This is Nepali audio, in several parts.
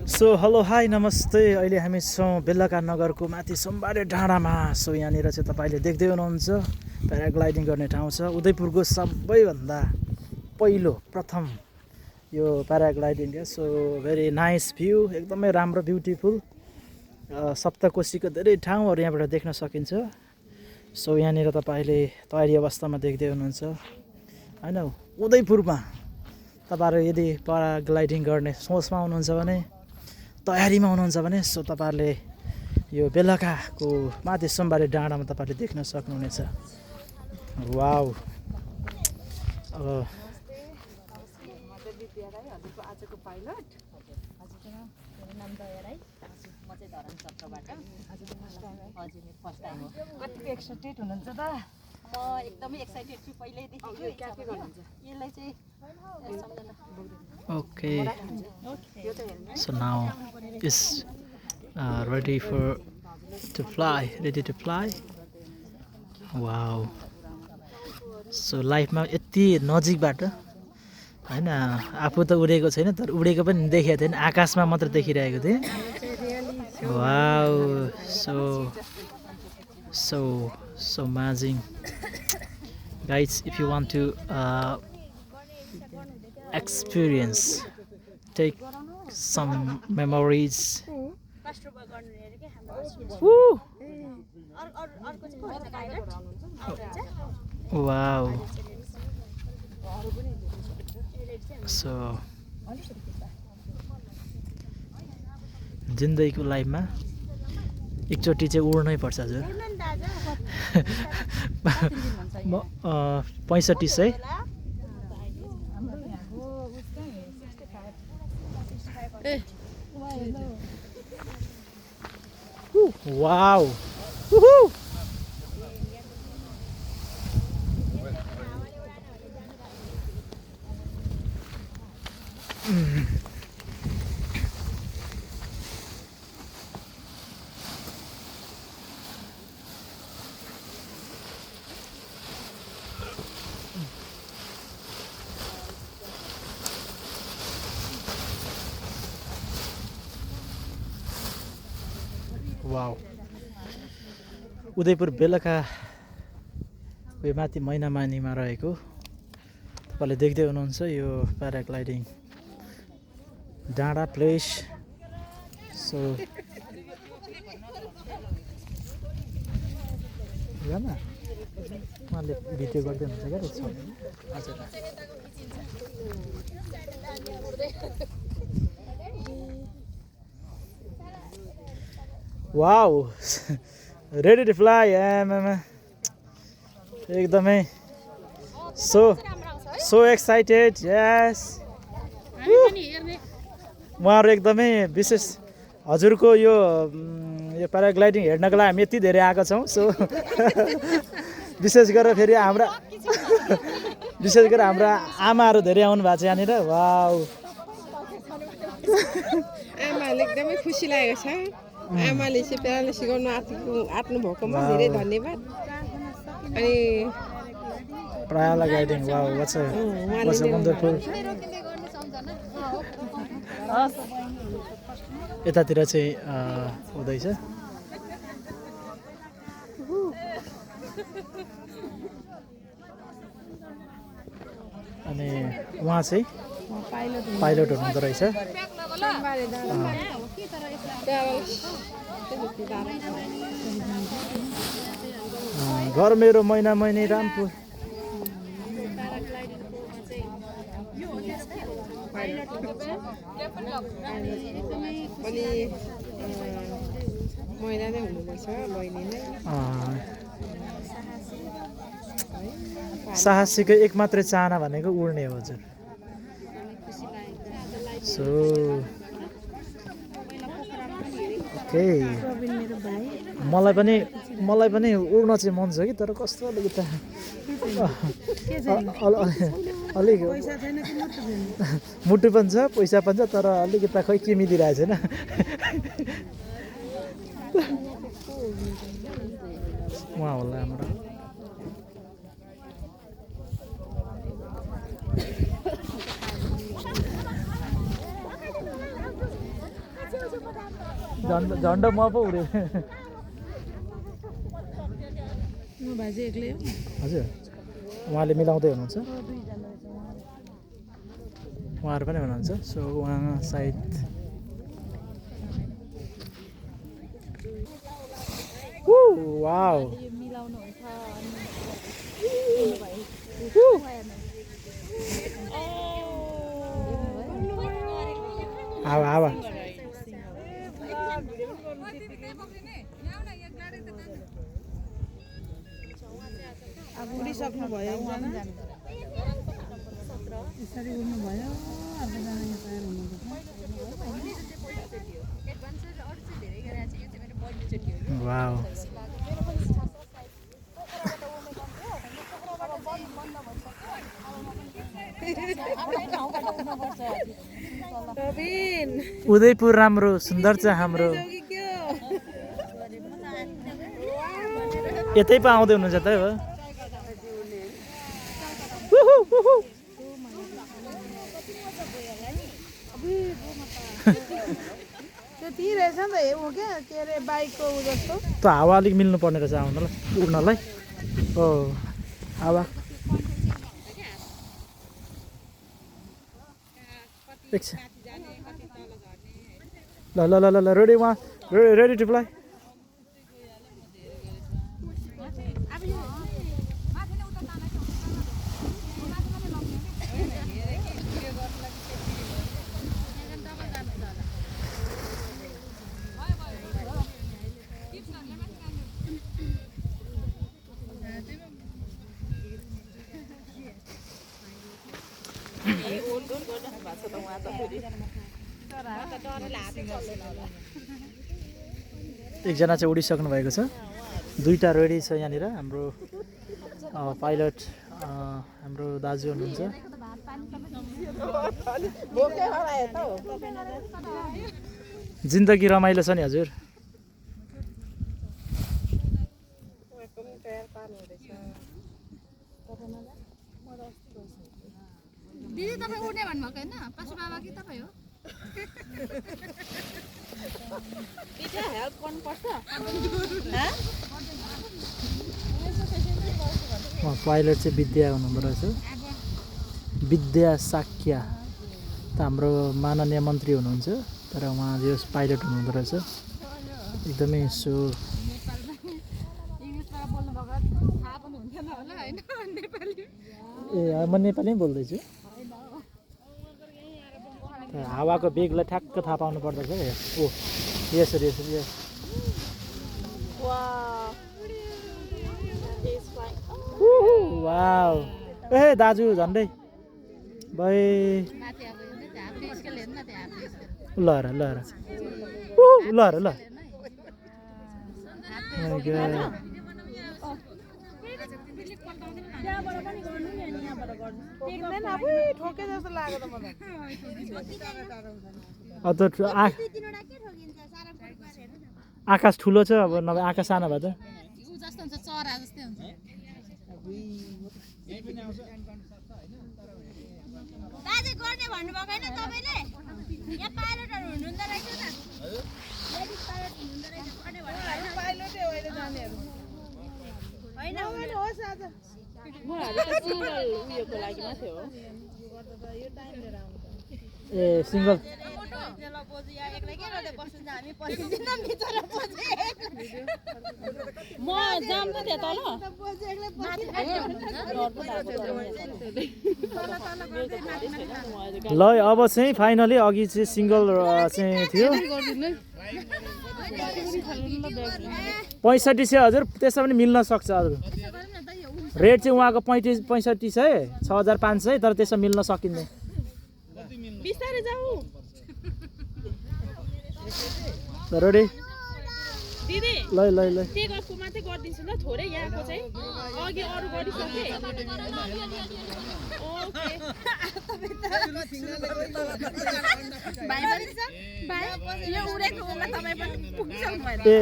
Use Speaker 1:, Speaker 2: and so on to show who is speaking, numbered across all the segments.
Speaker 1: सो हेलो हाई नमस्ते। अहिले हामी छौँ बेलका नगरको माथि सोमबारे डाँडामा। सो यहाँनिर चाहिँ तपाईँले देख्दै हुनुहुन्छ प्याराग्लाइडिङ गर्ने ठाउँ छ। उदयपुरको सबैभन्दा पहिलो प्रथम यो प्याराग्लाइडिङ हो। सो भेरी नाइस भ्यू, एकदमै राम्रो ब्युटिफुल। सप्तकोशीको धेरै ठाउँहरू यहाँबाट देख्न सकिन्छ। सो यहाँनिर तपाईँले तयारी अवस्थामा देख्दै हुनुहुन्छ होइन। उदयपुरमा तपाईँहरू यदि प्याराग्लाइडिङ गर्ने सोचमा हुनुहुन्छ भने, तयारीमा हुनुहुन्छ भने, सो तपाईँहरूले यो बेलकाको माथि सोमबारे डाँडामा तपाईँहरूले देख्न सक्नुहुनेछ। वाउ। अब
Speaker 2: आजको पाइलट मेरो नाम दया राई। म चाहिँ धरान चक्रबाट। हजुर मेरो फर्स्ट टाइम हो। कतिको एक्साइटेड हुनुहुन्छ त? म एकदमै एक्साइटेड छु पहिल्यैदेखि। यसलाई चाहिँ
Speaker 1: okay, so now is ready to fly. Wow. So लाइफमा यति नजिकबाट हैन, आफू त उडेको छैन तर उडेको पनि देखेको थिएन, आकाशमा मात्र देखिरहेको थिएँ। Wow, so amazing guys. If you want to experience, take some memories. Woo! Wow. So जिन्दगीको लाइफमा एकचोटि चाहिँ उड्नै पर्छ हजुर। 6500। Wow. Woohoo. वाउ। उदयपुर बेलका उयो माथि मैनामानीमा रहेको तपाईँले देख्दै हुनुहुन्छ यो प्याराग्लाइडिङ डाँडा प्लेस। सो उहाँले भिडियो गर्दै हुनुहुन्छ क्या त्यसमा। हजुर वाउ, रेडी टु फ्लाइ। एकदमै सो एक्साइटेड। यस, उहाँहरू एकदमै विशेष हजुरको यो प्याराग्लाइडिङ हेर्नको लागि हामी यति धेरै आएका छौँ। सो विशेष गरेर फेरि हाम्रा आमाहरू धेरै आउनु भएको छ यहाँनिर। वाउ,
Speaker 3: आमाले एकदमै खुसी लागेको छ। आमाले चाहिँ प्याराले सिकाउनु आँट्नु भएकोमा धेरै धन्यवाद। अनि
Speaker 1: प्याराग्लाइडिङ वाउ, वाट्स वन्डरफुल। यतातिर चाहिँ हुँदैछ। अनि उहाँ चाहिँ पाइलट हुनुहुँदो रहेछ। घर मेरो मैनामैनी रामपुर।
Speaker 3: अनि महिला नै हुनुपर्छ, बहिनी नै।
Speaker 1: साहसीको एक मात्रै चाहना भनेको उड्ने हो हजुर। सो ओके, मलाई पनि उड्न चाहिँ मन छ कि, तर कस्तो अलिकति अलिक मुटु पनि छ, पैसा पनि छ, तर अलिकति खै के मिलिरहेको छैन। उहाँ होला हाम्रो। झन्ड म पो उडे
Speaker 3: म भाइ एक्लै हो
Speaker 1: हजुर उहाँले मिलाउँदै हुनुहुन्छ उहाँहरू पनि हुनुहुन्छ सो उहाँ सायद वाउ हावा हावा
Speaker 3: उडिसक्नु भयो एकजना यसरी उड्नु भयो अर्कोजना यहाँ तयार हुनुहुन्छ
Speaker 1: वाउ उदयपुर राम्रो सुन्दर छ हाम्रो यतै पो आउँदै हुनुहुन्छ त हो
Speaker 3: त्यति रहेछ नि त हो क्या के अरे बाइकको उ जस्तो
Speaker 1: त हावा अलिक मिल्नु पर्ने रहेछ आउनलाई उड्नलाई हो हावा एकछिन ल ल ल ल ल रेडी उहाँ रेडी टु फ्लाइ एकजना चाहिँ उडिसक्नु भएको छ दुईटा रेडी छ यहाँनिर हाम्रो पाइलट हाम्रो दाजु हुनुहुन्छ जिन्दगी रमाइलो छ नि हजुर
Speaker 4: दिदी तपाईँ उड्ने भन्नुभएको होइन पशु बाबा कि तपाईँ हो
Speaker 2: हेल्प गर्नुपर्छ
Speaker 1: पाइलट चाहिँ विद्या हुनुहुँदो रहेछ विद्या साक्या त हाम्रो माननीय मन्त्री हुनुहुन्छ तर उहाँ यो पाइलट हुनुहुँदो रहेछ एकदमै सो ए म नेपाली बोल्दैछु हावाको बेगलाई ठ्याक्क थाहा पाउनु पर्दछ ओ यसरी यसरी यस वाउ ए दाजु झन्डै भाइ ल र ल र ल र ल
Speaker 3: ठोके जस्तो लाग्यो त मलाई
Speaker 1: आकाश ठुलो छ अब नभए आकाश सानो भए त
Speaker 4: जस्तो हुन्छ चरा जस्तै हुन्छ
Speaker 2: बाजे गर्ने भन्नुभएको होइन तपाईँले यहाँ पाइलटहरू हुनुहुँदो रहेछ त लेडिज पाइलट हुनुहुँदो रहेछ गर्ने भन्नुभएको
Speaker 3: पाइलटै हो अहिले जानेहरू
Speaker 2: होइन
Speaker 3: होस् आज
Speaker 1: ए सिङ्गल
Speaker 2: म जाम त त्यहाँ तल
Speaker 1: ल अब चाहिँ फाइनली अघि चाहिँ सिङ्गल चाहिँ थियो 65 सय हजुर त्यसमा पनि मिल्न सक्छ हजुर रेट चाहिँ उहाँको 65 सय 6500 तर त्यसमा मिल्न सकिँदैन
Speaker 3: बिस्तारै जाऊ
Speaker 1: रेडी
Speaker 3: दिदी
Speaker 1: ल ल ल
Speaker 3: टेक अफको मात्रै गरिदिन्छु ल थोरै यहाँको चाहिँ अघि अरू गरिसके ओके
Speaker 2: भाइ पनि छ भाइ यो उडेको उमा तपाईँ पनि पुगिसक्नु भयो
Speaker 1: ए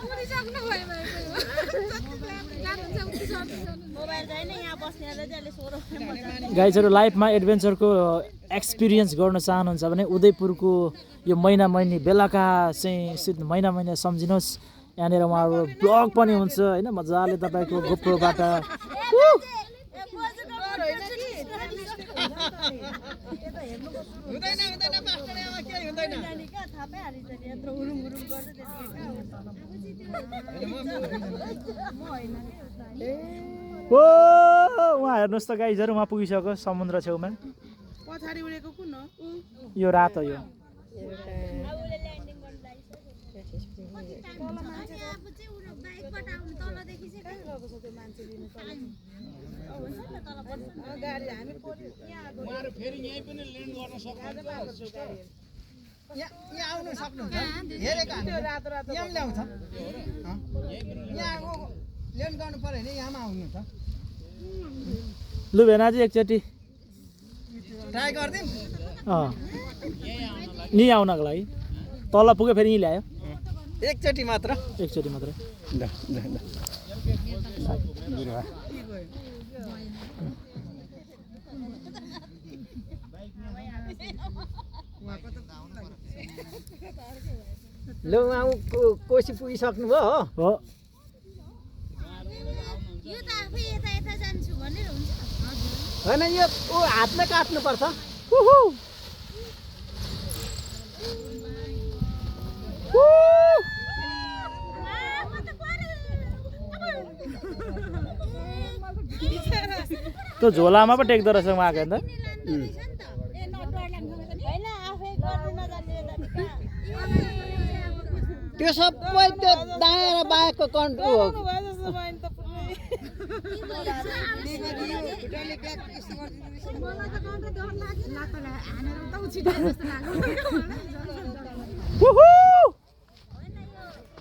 Speaker 4: उडिसक्नु भयो
Speaker 2: मोबाइल छैन यहाँ बस्नेले चाहिँ अहिले सोह्र
Speaker 1: गाइजहरू लाइफमा एडभेन्चरको एक्सपिरियन्स गर्न चाहनुहुन्छ भने उदयपुरको यो महिना महिनी बेलुका चाहिँ महिना महिना सम्झिनुहोस् यहाँनिर उहाँहरू ब्लग पनि हुन्छ होइन मजाले तपाईँको गोप्रोबाट उहाँ हेर्नुहोस् त गाइजहरू उहाँ पुगिसक्यो समुद्र छेउमा यो रातो यो लु भेनाजी एकचोटि
Speaker 5: ट्राई गर्दिन
Speaker 1: नि आउनको लागि तल पुग्यो फेरि यहीँ ल्यायो
Speaker 5: एकचोटि मात्र
Speaker 1: एकचोटि मात्रै
Speaker 5: ल उहाँ कोसी पुगिसक्नु भयो
Speaker 1: हो
Speaker 4: यो त आफै यता यता जान्छु भनेर हुन्छ
Speaker 5: होइन यो हातले काट्नुपर्छ
Speaker 1: त्यो झोलामा पो टेक्दो रहेछ उहाँको अन्त
Speaker 5: त्यो सबै त्यो दायाँ र बायाँको कन्ट्रोल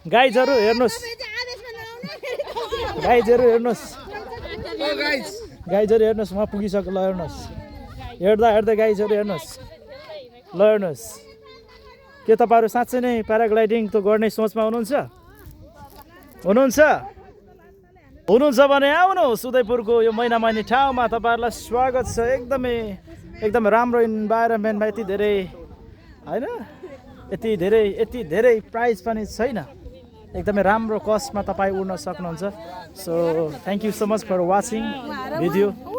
Speaker 1: गाइजहरू हेर्नुहोस् गाइजहरू हेर्नुहोस् गाइजहरू हेर्नुहोस् उहाँ पुगिसक्यो ल हेर्नुहोस् हेर्दा हेर्दै गाइजहरू हेर्नुहोस् ल हेर्नुहोस् के तपाईँहरू साँच्चै नै प्याराग्लाइडिङ त गर्ने सोचमा हुनुहुन्छ हुनुहुन्छ भने आउनुहोस् उदयपुरको यो महिना महिनी ठाउँमा तपाईँहरूलाई स्वागत छ एकदमै राम्रो इन्भाइरोमेन्टमा यति धेरै होइन यति धेरै प्राइस पनि छैन एकदमै राम्रो कस्टमा तपाईँ उड्न सक्नुहुन्छ so thank you so much for watching video